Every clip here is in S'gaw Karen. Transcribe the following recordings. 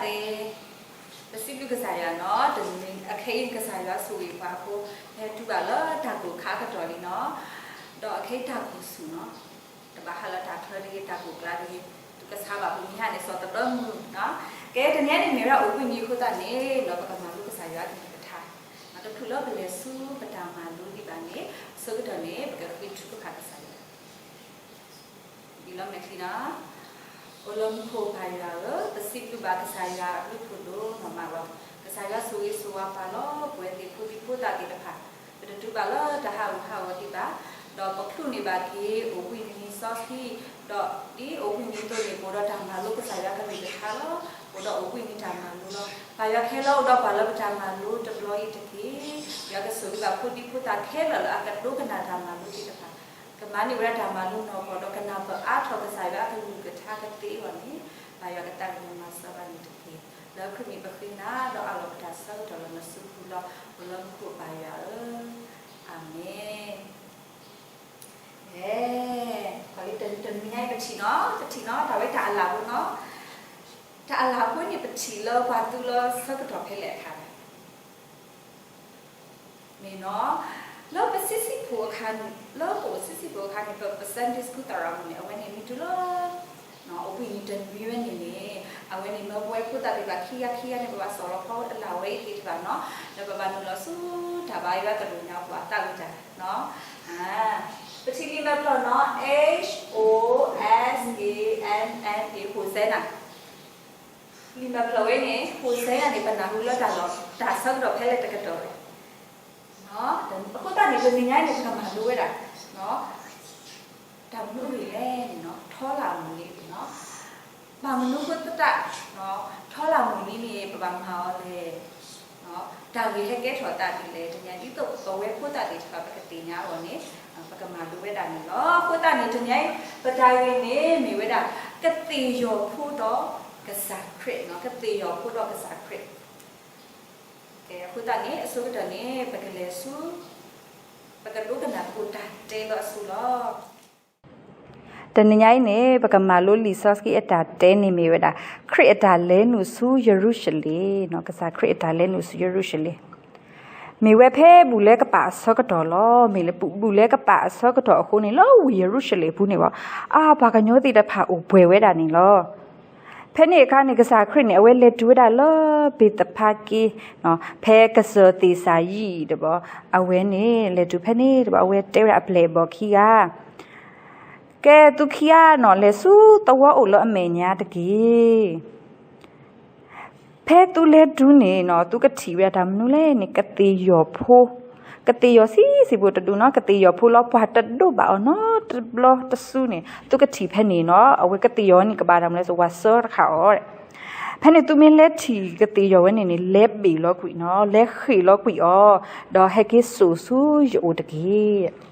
သ့, ပစံးဘျုးကစၢ်ယွၤနီၤ, တနံၤအခဲအံၤကစၢ်ယွၤဆိၣ်ဂ့ၤပှၤအဃိ, ဟဲတုၤဘၣ်လၢတၢ်ကိၢ်ခါကတီၢ်လံနီၤ, ဒီးအခဲအံၤတၢ်ကိၢ်ဆူၣ်နီၤ, တဘၣ်ဟးလၢတၢ်ချၢတဂ့ၤ, တၢ်ကိၢ်ကျါတဂ့ၤ, တုၤကဆါဘၣ်ပမံၤဟါန့ၣ် စီၤတဘျီမုၢ်နီၤ, ကဲတနံၤအံၤန့ၣ်မ့ၢ်ဝဲဒၣ်အိၣ်ဘှံးနံၤအဃိသတးန့ၣ်နီၤ, ပကမၤလိကစၢ်ယွၤအကလုၢ်ကထါ, တချုးလၢပလဲၤဆူပတၢ်မၤလိဒံးဘၣ်န့ၣ်, အဆိကတၢၢ်န့ၣ် ပကဃ့ထုကဖၣ်ကစၢ်ယွၤ ဒ်လၢမဲာ်ချံနီၤ. အိၣ်လၢမူခိၣ်ပၢ်ယွၤဧၢ, ပစံးဘျုးဘၣ်ကစၢ်ယွၤအဘျုးဖးဒိၣ်နီၢ်မးလီၤ. ကစၢ်ယွၤဆိၣ်ဂ့ၤဆိၣ်ဝါပှၤလီၤ. ပဝဲသ့ၣ်ဖိဒံဖိသၣ်သ့ၣ်တဖၣ်, ပတတုၤဘၣ်လၢတၢ်ဟးဂူာ်ဟးဂီၤဒံးဘၣ်, ဒီးပချုးန့ၢ်ဘၣ်က့ၤအိၣ်ဘှံးနံၤစီဆှံ, ဒီးဒ်အိၣ်ဘှံးနံၤအသိးန့ၣ် ပအိၣ်ဒီးတၢ်မၤလိကစၢ်ယွၤအကလုၢ်ကထါလီၤ. အိၣ်ဒီးအိၣ်ဘှံးနံၤတၢ်မၤလိလီၤ. ပၢ်ယွၤခဲလၢာ်အိၣ်ဒီးပှၤလၢပတၢ်မၤလိတဘျီအံၤတက့ၢ်. ယွၤကဆိၣ်ဂ့ၤဘၣ်ဖိဒံဖိသၣ်ခဲလၢာ်လၢအကဒိကနၣ်တၢ်မၤလိသ့ၣ်တဖၣ် ကမၤန့ၢ်ဝဲဒၣ်တၢ်မၤလိနီၢ်ကီၢ် ဒီးကနၢ်ပၢၢ်အါထီၣ်ကစၢ်ယွၤအကလုၢ်ကထါကသ့အဂီၢ်န့ၣ်, ဘၣ်ယွၤကသးကညီၤမၤစၢၤဘၣ်န့ၣ်တက့ၢ်. လၢခရံာ်မံၤပဃ့နၤ ဒီးအးလီၤပတၢ်ဆၢကတီၢ်လၢနစုပူၤလီၤ. အိၣ်လၢမူခိၣ်ပၢ်ယွၤဧၢ, အၤမ့ၣ်. တနံၤညါအံၤပထံၣ်နီၤ, ပထံၣ်နီၤ တၢ်ဝဲတၢ်အလၣ်ဖိနီၤ, တၢ်အလၣ်ဖိန့ၣ် ပထံၣ်လၢပှၤသူလၢဆၢကတီၢ်ဖဲလဲၣ်အခါလဲၣ် မ့ၢ်နီၤ, လၢပဆံးဆံးဖိအခါန့ၣ်, လၢပအိၣ်ဆံးဆံးဖိအခါန့ၣ် ပ Sunday School သရၣ်မုၣ်န့ၣ် အဝဲန့ၣ်မ့ၢ်တုၤလၢ အိၣ်ဘှံးနံၤတနွံဝဲန့ၣ်န့ၣ်, အဝဲန့ၣ်မၢပဝဲဖိသၣ်သ့ၣ်တဖၣ်ခံဂၤခံဂၤန့ၣ် ပဘၣ်စိာ်လီၤဖီဝဲအလၣ်ဝဲအံၤသ့ၣ်တဖၣ်နီၤ, လၢပဘၣ်နုာ်လီၤဆူတၢ်ဘါယွၤသရိာ်ညါပှၤသးဝံၣ်တၢ်, ပထံၣ်လံာ်မဲာ်ဖျၢၣ်နီၤ, H O S A N N A, Hosanna. လံာ်မဲာ်ဖျၢၣ်ဝဲန့ၣ် Hosanna န့ၣ် ပနၢ်ဟူလၢတၢ်လီၢ် တၢ်ဆၢကတီၢ်ဖဲလဲၣ်တကတီၢ်လဲၣ်. အဃိသတးန့ၣ် တနံၤညါအံၤန့ၣ် ပကမၤလိဝဲဒၣ် တၢ်မနုၤအဂ့ၢ်လဲၣ်န့ၣ်နီၤ, ထီလၣ်မုၢ်နံၤန့ၣ်နီၤ, ဘၣ်မနုၤဃိသတး ထီလၣ်မုၢ်နံၤန့ၣ် ပဘၣ်မၤအီၤလဲၣ်, တၢ်ဂ့ၢ်ဟဲကဲထီၣ်သးဒ်လဲၣ်, တနံၤညါဒ်သိးပဝဲဖိသၣ်သ့ၣ်တဖၣ် ပကသ့ၣ်ညါအဂီၢ်န့ၣ် ပကမၤလိဝဲဒၣ်န့ၣ်လီၤ. အဃိသတးန့ၣ် တနံၤညါအံၤ ပတၢ်ဂ့ၢ်န့ၣ်မ့ၢ်ဝဲဒၣ် ကသ့ၣ်ယီၤဖိဒီးကစၢ်ခရံာ်နီၤ, ကသ့ၣ်ယီၤဖိဒီးကစၢ်ခရံာ်. အဃိသတးန့ၣ် အဆိကတၢၢ်န့ၣ် ပကလဲၤဆူ ပကဒိကနၣ်သကိးတၢ်တဲလၢအဆိလီၤ. တနံၤညါအံၤန့ၣ် ပကမၤလိလံာ်စီဆှံအတၢ်တဲန့ၣ်မ့ၢ်ဝဲဒၣ် ခရံာ်အတၢ်လဲၤနုာ်ဆူယရူၤၡလ့ၣ်, ကစၢ်ခရံာ်အတၢ်လဲၤနုာ်ဆူယရူၤၡလ့ၣ် မ့ၢ်ဝဲဖဲဘူၣ်လဲကပာ်အဆၢကတီၢ်လီၤ. မ့ၢ်လၢဘူၣ်လဲကပာ်အဆၢကတီၢ်အဃိန့ၣ် လၢဝ့ၢ်ယရူၤၡလ့ၣ်အပူၤန့ၣ်ဘၣ် အါ ပှၤကညီသ့ၣ်တဖၣ်အိၣ်ပှဲၤဝဲဒၣ်န့ၣ်လီၤ. ဖဲန့ၣ်အခါန့ၣ် ကစၢ်ခရံာ်န့ၣ် အဝဲလဲၤတုၤဝဲဒၣ်လၢဘ့းသဖါက့ ဖဲကစၢၢ်သ့ၣ်စၤယံၣ်တဘျီ, အဝဲန့ၣ် လဲၤတုၤဖဲန့ၣ်တဘျီ အဝဲတဲဝဲဒၣ်အပျဲၢ်အဘီၣ်ခံဂၤ ကဲသုခံဂၤနီၤ လဲၤဆူသဝီအိၣ်လၢအမဲာ်ညါတက့ၢ်. ဖဲသုလဲၤတုၤန့ၣ်နီၤ သုကထံၣ်ဝဲဒၣ်တၢ်မနုၤလဲၣ်န့ၣ် ကသ့ၣ်ယီၤဖိ, ကသ့ၣ်ယီၤဆံးဆံးဖိတဒူနီၤ, ကသ့ၣ်ယီၤဖိလၢပှၤတဒိးဘၣ်အီၤနီတဘျီ တစုန့ၣ် သုကထံၣ်ဖဲန့ၣ်နီၤ, အဝဲကသ့ၣ်ယီၤန့ၣ် ကဘၣ်တၢ်မနုၤလဲၣ် စဝၤစၢတခါအီၤ. ဖဲန့ၣ်သုမ့ၢ်လဲၤထံၣ်ကသ့ၣ်ယီၤဝဲန့ၣ်န့ၣ် လဲၤဘ့ၣ်လီၤကွံာ်နီၤ, လဲၤဃ့ၢ်လီၤကွံာ်အီၤ, ဒီးဟဲက့ၤစိာ်ဆူယအိၣ်တက့ၢ်.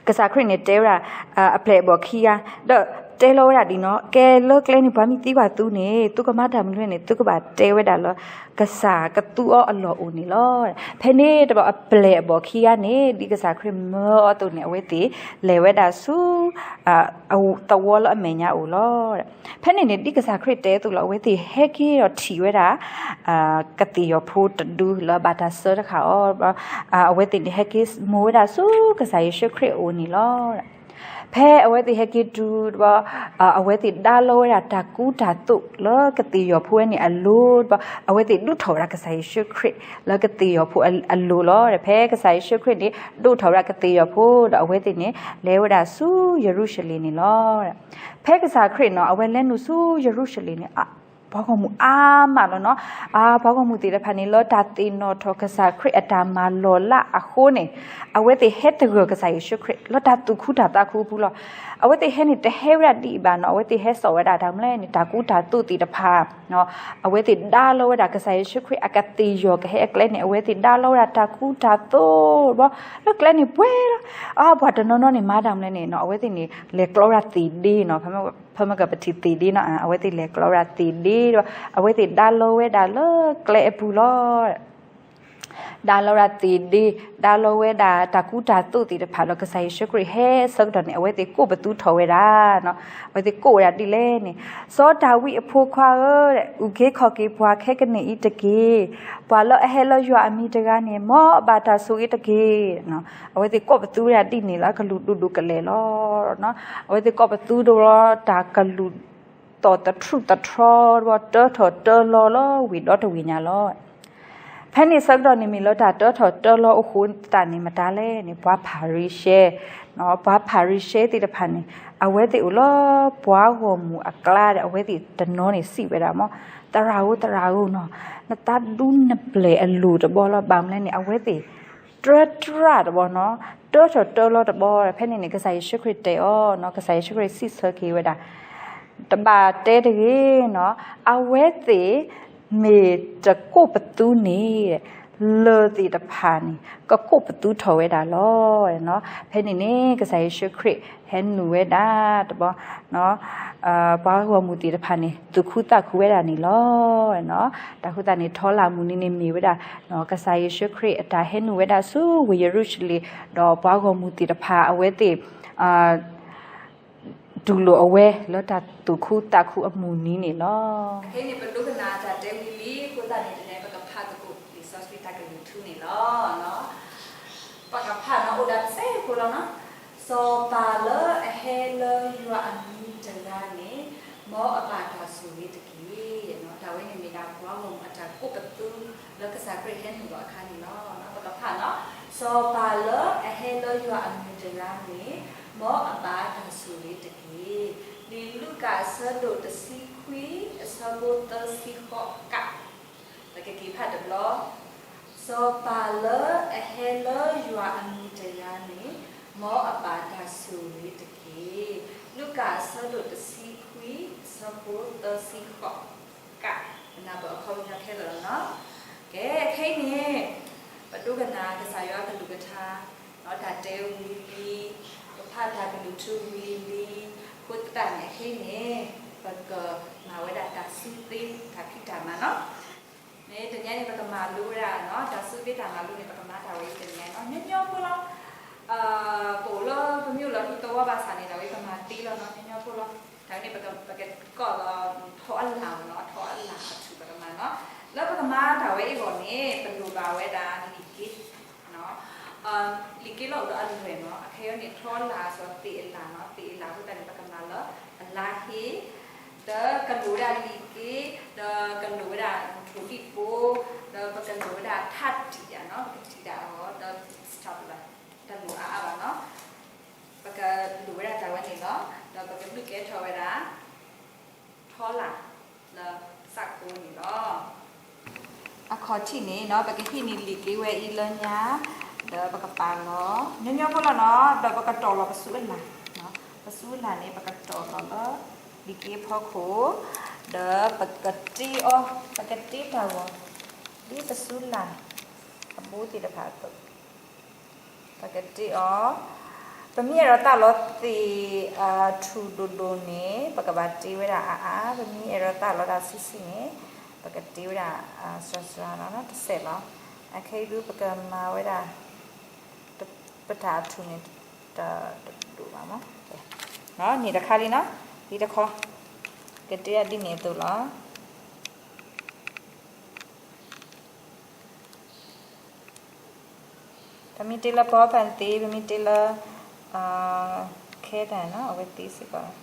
ကစၢ်ခရံာ်န့ၣ်တဲဝဲဒၣ် အပျဲၢ်အဘီၣ်ခံဂၤ, ဒီးတဲလီၤဝဲဒၣ်ဒ်နီၤ, ကဲလၢကျဲန့ၣ် ပှၤမ့ၢ်သံကွၢ်သုန့ၣ် သုကမၤတၢ်မနုၤန့ၣ် သုကဘၣ်တဲဝဲဒၣ်လၢ ကစၢ်ကသူအီၤအလီၢ်အိၣ်န့ၣ်လီၤ. ဖဲန့ၣ်တဘျီအပျဲၢ်အဘီၣ်ခံဂၤန့ၣ် ဒ်ကစၢ်ခရံာ်မၢအီၤအသိးန့ၣ် အဝဲသ့ၣ်လဲၤဝဲဒၣ်ဆူ သဝီလၢအမဲာ်ညါအိၣ်လီၤ. ဖဲန့ၣ်န့ၣ် ဒ်ကစၢ်ခရံာ်တဲအသိးလီၤ, အဝဲသ့ၣ်ဟဲက့ၤဒီးထံၣ်ဝဲဒၣ် ကသ့ၣ်ယီၤဖိတဒူလၢအဘၣ်တၢ်စၢတခါအီၤ, အဝဲသ့ၣ်န့ၣ်ဟဲက့ၤမိၢ်ဝဲဒၣ်ဆူကစၢ်ယ့ၣ်ၡူးခရံာ်အအိၣ်န့ၣ်လီၤ. ဖဲအဝဲသ့ၣ်ဟဲက့ၤတုၤတဘျီ အဝဲသ့ၣ်ဒါလီၤဝဲဒၣ်တၢ်ကူတၢ်သိးလၢကသ့ၣ်ယီၤဖိဝဲန့ၣ်အလိၤတဘျီ, အဝဲသ့ၣ်ဒုးထီၣ်ဝဲဒၣ်ကစၢ်ယ့ၣ်ၡူးခရံာ်လၢကသ့ၣ်ယီၤဖိအလိၤလီၤ. ဖဲကစၢ်ယ့ၣ်ၡူးခရံာ်န့ၣ် ဒုးထီၣ်ဝဲဒၣ်ကသ့ၣ်ယီၤဖိဒီး အဝဲသ့ၣ်န့ၣ် လဲၤဝဲဒၣ်ဆူယရူၤၡလ့ၣ်န့ၣ်လီၤ. ဖဲကစၢ်ခရံာ်နီၤ အဝဲလဲၤနုာ်ဆူယရူၤၡလ့ၣ်န့ၣ် ပှၤဂီၢ်မုၢ်အါမးလီၤနီၤ. အါ ပှၤဂီၢ်မုၢ်သ့ၣ်တဖၣ်န့ၣ် လၢတၢ်သ့ၣ်နီၣ်ထီၣ်ကစၢ်ခရံာ်အတၢ်မၤလီၤလးအဃိန့ၣ် အဝဲသ့ၣ်ဟဲသဂၢၢ်ကစၢ်ယ့ၣ်ၡူးခရံာ် လၢတၢ်သူၣ်ခုတၢ်သးခုအပူၤလီၤ. အဝဲသ့ၣ်ဟဲန့ၣ် တဟဲဝဲဒၣ်ဒ်အံၤဘၣ်နီၤ. အဝဲသ့ၣ်ဟဲစိာ်ဝဲဒၣ်တၢ်မနုၤလဲၣ်န့ၣ် တၢ်ကူတၢ်သိးသ့ၣ်တဖၣ် အဝဲသ့ၣ်ဒါလီၤဝဲဒၣ်ကစၢ်ယ့ၣ်ၡူးခရံာ်အကသ့ၣ်ယီၤကဟဲအကျဲန့ၣ် အဝဲသ့ၣ်ဒါလီၤဝဲဒၣ်တၢ်ကူတၢ်သိးဘီ လၢကျဲန့ၣ်ပှဲၤလီၤ. အါ ပှၤတနီၤနီၤန့ၣ် မၤတၢ်မနုၤလဲၣ်န့ၣ်နီၤ အဝဲသ့ၣ်န့ၣ် လဲၤကျီဝဲဒၣ်သ့ၣ်ဒ့နီၤ. ဖဲမ့ၢ်ကပထံၣ်သ့ၣ်ဒ့နီၤ အဝဲသ့ၣ်လဲၤကျီဝဲဒၣ်သ့ၣ်ဒ့ဒီး အဝဲသ့ၣ်ဒါလီၤဝဲဒၣ်လၢကျဲအပူၤလီၤ. ဒါလီၤဝဲဒၣ်သ့ၣ်ဒ့, ဒါလီၤဝဲဒၣ်တၢ်ကူတၢ်သိးသ့ၣ်တဖၣ်ဒီး ကစၢ်ယ့ၣ်ၡူးခရံာ်ဟဲဆၢကတီၢ်န့ၣ် အဝဲသ့ၣ်ကိးပသူထီၣ်ဝဲဒၣ်, အဝဲသ့ၣ်ကိးဝဲဒၣ်ဒ်လဲၣ်န့ၣ်, စီၤဒၤဝံးအဖိခွါဧၢ, အုၣ်က့ၤခီၣ်က့ၤပှၤခဲကနံၣ်အံၤတက့ၢ်. ပှၤလၢအဟဲလၢယွၤအမံၤတဂၤန့ၣ် မ်အဘၣ်တၢ်ဆိၣ်ဂ့ၤတက့ၢ်. အဝဲသ့ၣ်ကိးပသူဝဲဒၣ်ဒ်န့ၣ်လီၤ. အကလုာ်ဒိၣ်ဒိၣ်ကလဲာ်လီၤ. အဝဲသ့ၣ်ကိးပသူတဘျီ တၢ်ကလုၢ်သီၣ်သထြူးသထြီတဘျီ တၢထီၣ်တၢလီၤလၢဝ့ၢ်ဒီတဝ့ၢ်ညါလီၤ. ဖဲန့ၣ်ဆၢကတီၢ်န့ၣ်မ့ၢ်လၢတၢ်တၢထီၣ်တၢလီၤအဃိသတးန့ၣ် မတၤလဲၣ်န့ၣ် ပှၤဖၤရံၤၡဲ, ပှၤဖၤရံၤၡဲသ့ၣ်တဖၣ်န့ၣ် အဝဲသ့ၣ်အိၣ်လၢပှၤဂီၢ်မုၢ်အကျါဒီး အဝဲသ့ၣ်တနီၤန့ၣ်စံးဝဲဒၣ်မး, သရၣ်ဧၢ သရၣ်ဧၢနီၤ, နသးဒူနပျဲၢ်အလိၤတဘျီလီၤ. ဘၣ်မနုၤလဲၣ်န့ၣ် အဝဲသ့ၣ် တြၢတြၢတဘျီနီၤ, တၢထီၣ်တၢလီၤတဘျီ. ဖဲန့ၣ်န့ၣ် ကစၢ်ယ့ၣ်ၡူးခရံာ်တဲအီၤနီၤ, ကစၢ်ယ့ၣ်ၡူးခရံာ်စံးဆၢက့ၤဝဲဒၣ်, တဘၣ်တဲတဂ့ၤနီၤ, အဝဲသ့ၣ်မ့ၢ်တကိးပသူန့ၣ် လၢၢ်သ့ၣ်တဖၣ်န့ၣ် ကကိးပသူထီၣ်ဝဲဒၣ်လီၤ. ဖဲန့ၣ်န့ၣ် ကစၢ်ယ့ၣ်ၡူးခရံာ်ဟဲနုာ်ဝဲဒၣ်တဘျီ ပှၤဂီၢ်မုၢ်သ့ၣ်တဖၣ်န့ၣ် သူၣ်ခုသးခုဝဲဒၣ်န့ၣ်လီၤ. တၢ်ဃိသတးန့ၣ် ထီလၣ်မုၢ်နံၤန့ၣ်မ့ၢ်ဝဲဒၣ် ကစၢ်ယ့ၣ်ၡူးခရံာ်အတၢ်ဟဲနုာ်ဝဲဒၣ်ဆူဝ့ၢ်ယရူၤၡလ့ၣ် ဒီးပှၤဂီၢ်မုၢ်သ့ၣ်တဖၣ်အဝဲသ့ၣ် တူၢ်လိာ်အဝဲလၢတၢ်သူၣ်ခုသးခုအမုၢ်နံၤန့ၣ်လီၤ. ခဲအံၤန့ၣ် ပဒိကနၣ်တၢ်တဲဝံၤလံ အဃိသတးန့ၣ် တနံၤပကဖးသကိးလံာ်စီဆှံတၢ်ကလုၢ်ထူန့ၣ်လီၤ. ပကဖးနီၤ အိၣ်ဒၣ်တစဲးဖိလီၤနီၤ, စီၤပၤလၢအဟဲလၢယွၤအမံၤတဂၤန့ၣ် မ်အဘၣ်တၢ်ဆိၣ်ဂ့ၤတက့ၢ်. တၢ်ဝဲန့ၣ်မ့ၢ်ဒၣ်ပှၤဂီၢ်မုၢ်အတၢ်ကိးပသူ လၢကစၢ်ခရံာ်ဟဲနုာ်လီၤအခါန့ၣ်လီၤ. ပကဖးနီၤ, စီၤပၤလၢအဟဲလၢယွၤအမံၤတဂၤန့ၣ် မ်အဘၣ်တၢ်ဆိၣ်ဂ့ၤတက့ၢ်. လံာ်လူၤကၣ်အဆၢဒိၣ်တဆံခွံ အဆၢဖိသၢဆံဃိးက ပကက့ၤဖးတဘျီ, စီၤပၤလၢအဟဲလၢယွၤအမံၤတဂၤန့ၣ် မ်အဘၣ်တၢ်ဆိၣ်ဂ့ၤတက့ၢ်. လူၤကၣ်အဆၢဒိၣ်တဆံခွံ အဆၢဖိသၢဆံဃိးက, ပနၢ်ပၢၢ်အခီပညီခဲလၢာ်လီၤနီၤ. ကဲ ခဲအံၤန့ၣ် ပဒိကနၣ်ကစၢ်ယွၤကလုၢ်ကထါ တၢ်တဲဝံၤလံ, ပဖးတၢ်ကလုၢ်ထူဝံၤလံ, အဃိသတးန့ၣ် ခဲအံၤန့ၣ် ပကမၤဝဲဒၣ်တၢ်စုသ့တၢ်ဖံးတၢ်မၤနီၤ. မ့ၢ်တနံၤအံၤန့ၣ် ပကမၤလိဝဲဒၣ်နီၤ တၢ်စုသ့တၢ်မၤလိန့ၣ် ပကမၤတၢ်ဝဲအံၤတနံၤအံၤနီၤ ညီညီဖိလီၤ. ပအိၣ်လၢပမ့ၢ်အိၣ်လၢဟံၣ်သဝီဘၣ်ဆၣ်န့ၣ် တၢ်ဝဲပမၤသ့လီၤနီၤ ညီညီဖိလီၤ. တၢ်ဝဲန့ၣ် ပကကိးလီၤ ထီအလၣ်နီၤ ထီအလၣ်အထူၣ်ပကမၤနီၤ. လၢပကမၤတၢ်ဝဲအံၤအဂီၢ်န့ၣ် ပလိၣ်ဘၣ်ဝဲဒၣ်လံာ်က့ လံာ်က့လီၤအိၣ်ဒီးအလွဲၢ်နီၤ အခဲအံၤန့ၣ် ထီအလၣ်စီၤသ့ၣ်အလၣ်နီၤ သ့ၣ်အလၣ်အဃိသတးန့ၣ် ပကမၤလၢအလါဟ့ ဒီးကလိၣ်ဝဲဒၣ်လံာ်က့ ဒီးကလိၣ်ဝဲဒၣ်ထိၣ်ဒံၣ်ဖိ ဒီးပကလိၣ်ဝဲဒၣ်ထးတံာ်ဒၣ်နီၤ ပကတံာ်ဒၣ်အဂီၢ် ဒီး stop လၢ တလိၣ်အါအါဘၣ်နီၤ ပကလိၣ်ဝဲဒၣ်တၢ်ဝဲန့ၣ်လီၤ. ဒီးပကဒုးကဲထီၣ်ဝဲဒၣ် ထီလၣ်လၢစးခိန့ၣ်လီၤ. အခီၣ်ထံးန့ၣ်နီၤ ပကဟံးန့ၢ်လံာ်က့ဝဲအံၤလၢညါ ဒီးပကပာ်လီၤ ညီညီဖိလီၤနီၤ ဒီးပကတီၢ်လီၤပစုအလၣ် ပစုအလၣ်န့ၣ် ပကတီၢ်လီၤလၢ လံာ်က့အဖီခိၣ် ဒီးပကတ့အီၤ ပကတ့တၢ်ဂီၤ ဒ်ပစုလၣ် အဘိသ့ၣ်တဖၣ်အသိး ပကတ့အီၤ ပမ့ၢ်အဲၣ်ဒိးသးလီၤသ့ၣ်ထူၣ်ဒိၣ်ဒိၣ်န့ၣ် ပကဘၣ်တ့ဝဲဒၣ်အါအါ, ပမ့ၢ်အဲၣ်ဒိးသးလီၤတၢ်ဆံးဆံးန့ၣ် ပကတ့ဝဲဒၣ်စှၤစှၤလီၤ တစဲးလီၤ. အခဲအံၤဒုး ပကမၤဝဲဒၣ် ပတၢ်အထူၣ်န့ၣ် တဒိၣ်ဘၣ်မး န့ၣ်တခါလံနီၤ ဒ်တခီ ကတ့ဒ်န့ၣ်အသိးလီၤ. ပမ့ၢ်တ့လၢ PowerPoint သ့, ပမ့ၢ်တ့လၢ ခဲတၢ်နီၤ အဝဲသ့စ့ၢ်ကီး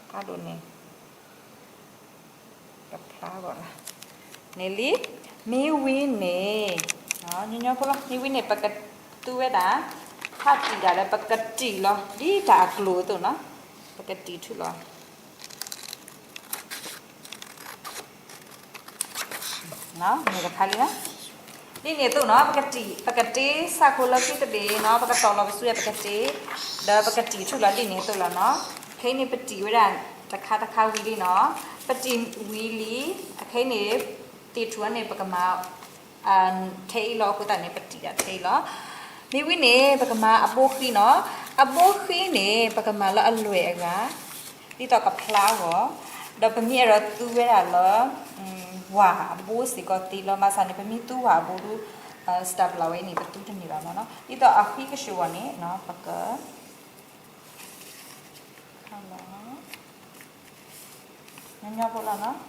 ဖးဒိၣ်န့ၣ် ကဖျါဂီၢ်လီၤ န့ၣ်လံ. မ့ၢ်ဝံၤန့ၣ် ညီညီဖိလီၤ မ့ၢ်ဝံၤန့ၣ် ပကသူဝဲဒၣ် ဖးတံာ်ဒၣ်ဒီး ပကတံာ်လီၤ ဒ်တၢ်အကျိၤအသိးနီၤ ပကတံာ်ထူလီၤ မ့ၢ်တခါလံနီၤ ဒ်န့ၣ်အသိးနီၤ ပကတ့ ပကတ့စးခိလၢခံတဘ့ၣ်နီၤ ပကတီၢ်လီၤပစုဒီးပကတ့ ဒီးပကတံာ်ထူလီၤဒ်န့ၣ်အသိးလီၤနီၤ. ခဲအံၤန့ၣ် ပတံာ်ဝဲဒၣ်တခါတခါဝံၤလံနီၤ ပတံာ်ဝံၤလံ အခဲအံၤန့ၣ် သ့ၣ်ထူၣ်အံၤန့ၣ် ပကမၤ ထဲအံၤလီၤ အဃိသတးန့ၣ် ပတံာ်ဒၣ်ထဲအံၤလီၤ. မ့ၢ်ဝံၤန့ၣ် ပကမၤအဘိဃံနီၤ အဘိဃံန့ၣ် ပကမၤလၢအလွဲၢ်အဂၤ ဒ်သိးကဖျါအဂီၢ် ဒီးပမ့ၢ်အဲၣ်ဒိးသူဝဲဒၣ်လၢ ဝၣ်အဘိစ့ၢ်ကီးသ့လီၤ. ဘၣ်ဆၣ်န့ၣ် ပမ့ၢ်သူဝၣ်အဘိဒုး စတးပလးဝဲအံၤန့ၣ် ပသူတန့ၢ်ဘၣ်မ့ၢ်နီၤ. ဒ်သိးအဃံကဆူးအဂီၢ်န့ၣ် ပက ညီညီဖိလီၤနီၤ. ဒ်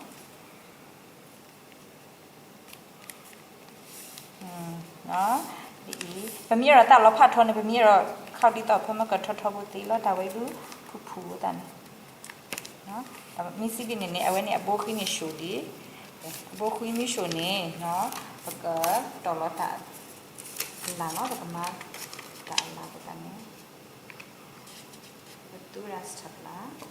အံၤ ပမ့ၢ်အဲၣ်ဒိးတၢ်လီၤဖးထီန့ၣ် ပမ့ၢ်အဲၣ်ဒိးခီဒ်သိး ဖဲမ့ၢ်ကထီထီဖိသ့လီၤ တၢ်ဝဲဒုး ဖုၣ်ဖုၣ်အသးန့ၣ် မ့ၢ်စံးဒ်န့ၣ်န့ၣ် အဝဲန့ၣ်အဘိဃံန့ၣ်ဆူၣ်ဒံး, အဘိဃံမ့ၢ်ဆူၣ်န့ၣ် ပကတီၤလီၤတၢ်အလၣ်နီၤ, ပကမၤတၢ်အလၣ်ပသးန့ၣ် ပသူရၣ်စထၢၣ်ပလၢ်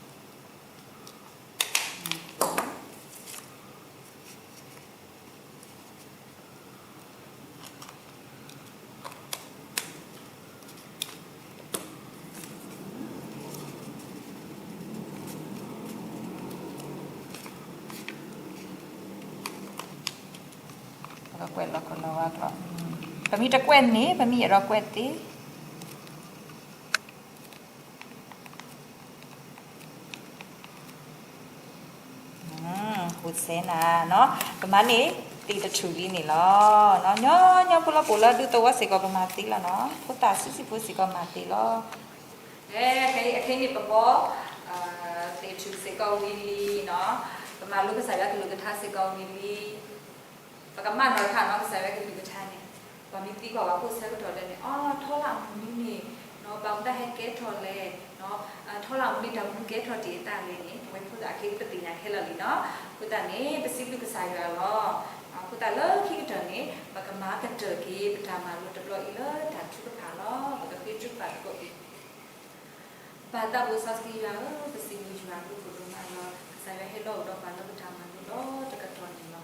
ကွဲးလီၤကလီၤဝါ, ပမ့ၢ်တကွဲးန့ၣ် ပမ့ၢ်အဲၣ်ဒိးကွဲးသ့ ဟူးစဲနၤနီၤ, ပမၤန့ၢ်သ့ၣ်တထူၣ်လံန့ၣ်လီၤ. ညီညီဖိလီၤ ပိာ်လၢဒူသဝီစ့ၢ်ကီးပမၤသ့လီၤနီၤ, ဖိသၣ်ဆံးဆံးဖိစ့ၢ်ကီးမၤသ့လီၤ. အခဲအံၤန့ၣ်ပဘီ သ့ၣ်ထူၣ်စ့ၢ်ကီးဝံၤလံနီၤ, ပမၤလိကစၢ်ယွၤကလုၢ်ကထါစ့ၢ်ကီးဝံၤလံ ပကမၣ်နီၤတခါနီၤ ကစၢ်ယွၤကလုၢ်ကထါန့ၣ်, ပှၤမ့ၢ်သံကွၢ်ပှၤဖိဆၢကတီၢ်လၢန့ၣ် အိ ထီလၣ်မူန့ၣ် ဘၣ်မတၤဟဲကဲထီၣ်လဲၣ်, ထီလၣ်မူန့ၣ် တၢ်မနုၤကဲထီၣ်တ့ၢ်အသးလဲၣ်န့ၣ် အဝဲဖိသၣ်အခံပသ့ၣ်ညါခဲလၢာ်လံနီၤ. အဃိသတးန့ၣ် ပစံးဘျုးကစၢ်ယွၤလီၤ. အဃိသတးလၢခံကတၢၢ်န့ၣ် ပကမၤကတၢၢ်က့ၤ ပတၢ်မၤလိတဘျီအံၤလၢတၢ်ထုကဖၣ်လီၤ. ပကဃ့ထုကဖၣ်သကိးက့ၤ ပၢ်သးဘိစီဆှံယွၤဧၢ, ပစံးဘျုးယွၤအဘျုးဒိၣ်မးလီၤ. ကစၢ်ယွၤဟဲလီၤအိၣ်ဒီးပှၤလၢပတၢ်မၤလိလီၤတကတီၢ်န့ၣ်လီၤ.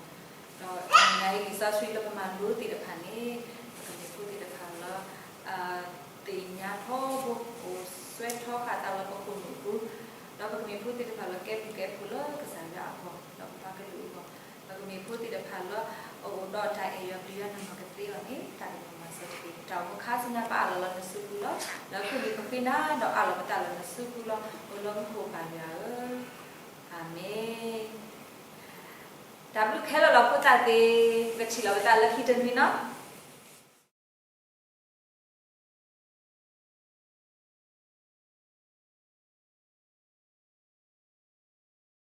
ဒီးနံၤအံၤလံာ်စီဆှံလၢပမၤလိသ့ၣ်တဖၣ်န့ၣ် ပကမ့ၢ်ဖိသ့ၣ်တဖၣ်လၢ သ့ၣ်ညါထီဘိ အိၣ်စွဲထီဃာ်သးလၢပခိၣ်နူာ်ပူၤ, ဒီးပကမ့ၢ်ဖိသ့ၣ်တဖၣ်လၢကဲဘျုးကဲဖှိၣ်လၢကစၢ်ယွၤအဂီၢ် ဒီးပပှၤကလုာ်အဂီၢ်, ပကမ့ၢ်ဖိသ့ၣ်တဖၣ်လၢ အအိၣ်ဒီးတၢ်အဲၣ်ယွၤပျံၤယွၤနီၢ်နီၢ်ကသ့အဂီၢ်န့ၣ် တၢ်ကမၤစၢၤတက့ၢ်. တၢ်အိၣ်မူခါဆူညါပအၢၣ်လီၤလၢနစုပူၤလီၤ. လၢအခိၣ်နူာ်ပဃ့နၤဒီးအၢၣ်လီၤပသးလၢနစုပူၤလီၤ. အိၣ်လၢမူခိၣ်ပၢ်ယွၤဧၢ, အၤမ့ၣ်. တၢ်ဘျုးခဲလၢာ်လီၤဖိသၣ်သ့, ပထံၣ်လိာ်ပသးလၢခံတနွံနီၤ.